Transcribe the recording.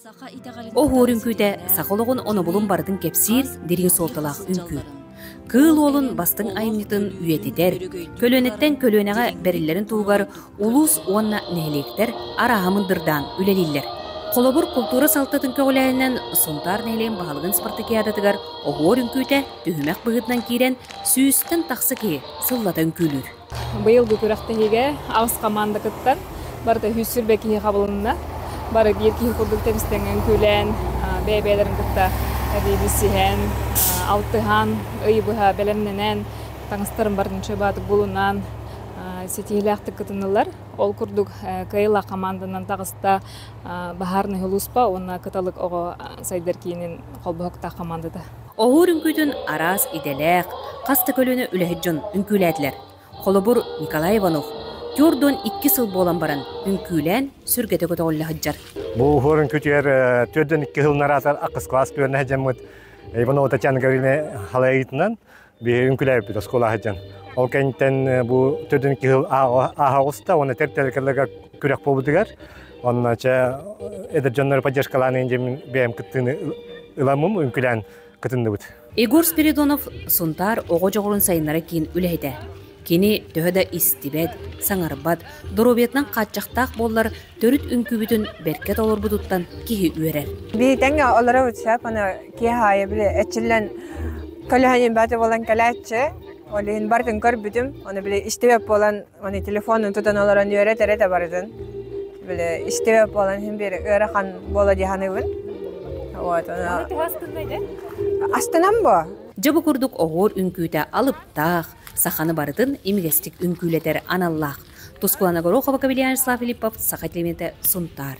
Оһуор үҥкүүтэ саха олоҕун онобулун барытын кэпсиир дириҥ суолталаах үҥкүү. Кыыл уолун бастыҥ айымньытын үйэтитэр, көлүөнэттэн көлүөнэҕэ бэриллэрин туһугар улуус уонна нэһилиэктэр арааһа мындырдаан үлэлииллэр. Холобур, култуура салтатын көҕүлээһинэн Сунтаар нэһилиэгин баһылыгын спартакиадатыгар оһуор үҥкүүтэ түһүмэх быһыытынан киирэн, сүүстэн тахса киһи сыллата үҥкүүлүүр. Быйылгы күрэхтэһиигэ аҕыс хамаанда кыттан, барыта 120 киһи хабылынна. Бары биир киһи курдук тэбис-тэҥҥэ үҥкүүлээн, бэйэ-бэйэлэрин кытта эбии билсиһэн, алтыһан, ый быһа бэлэмнэнэн, таҥастарын барын чөбаатык булунан, ситиһиилээхтик кытыннылар. Ол курдук кыайыылаах хамаанданан таҕыста Баһаарынай сулууспа уонна Кыталык оҕо сайдар киинин холбоһуктаах хамаандата. Оһуор үҥкүүтүн араас идэлээх, хас да көлүөнэ үлэһит дьон үҥкүүлээтилэр. Холобур, Николай Иванов 42 сыл буолан баран үҥкүүлээн сүргэтэ көтөҕүллэ сылдьар. Бу оһуор үҥкүүтүгэр 42 сыл нараатар акыс класс күөрнэ сылдьаммыт Иванова Татьяна Гавриловна халайыытынан биһи үҥкүүлээбиппит оскуола сылдьан. Ол кэнниттэн бу 42 сыл ааһа оҕуста уонна тер-тер күрэх буолбутугар онно чэ эдэр дьоннору поддержкалаан диэн бэйэм кыттыыны ыламмым үҥкүүлээн кытынныбыт. Егор Спиридонов Сунтаар оҕо дьоҕурун сайыннара киин үлэһитэ. Кини төһө да истибэт, саҥарбат, доруобуйатынан хааччахтаах буоллар төрүт үҥкүүбүтүн бэркэ толорбутуттан киһи үөрэр. Биитэҥҥэ олоробут сөп, аны киэһэ аайы били эрчиллэн көлөһөнүн баата буолан кэлээччи. Ол иһин барытын көрбүтүм. Аны били истибэт буолан, аны телефонун тутан олорон үөрэтэр этэ барытын. Били истибэт буолан иһин биир ыарахан буола дии саныыбын. Вот, аны астынан бо. Дьэ бу курдук оһуор үҥкүүтэ алыптаах, саханы барытын имигэстик үҥкүүлэтэр аналлаах. Тускулана Горохова, Вячеслав Филиппов, Саха телевидениетэ, Сунтаар.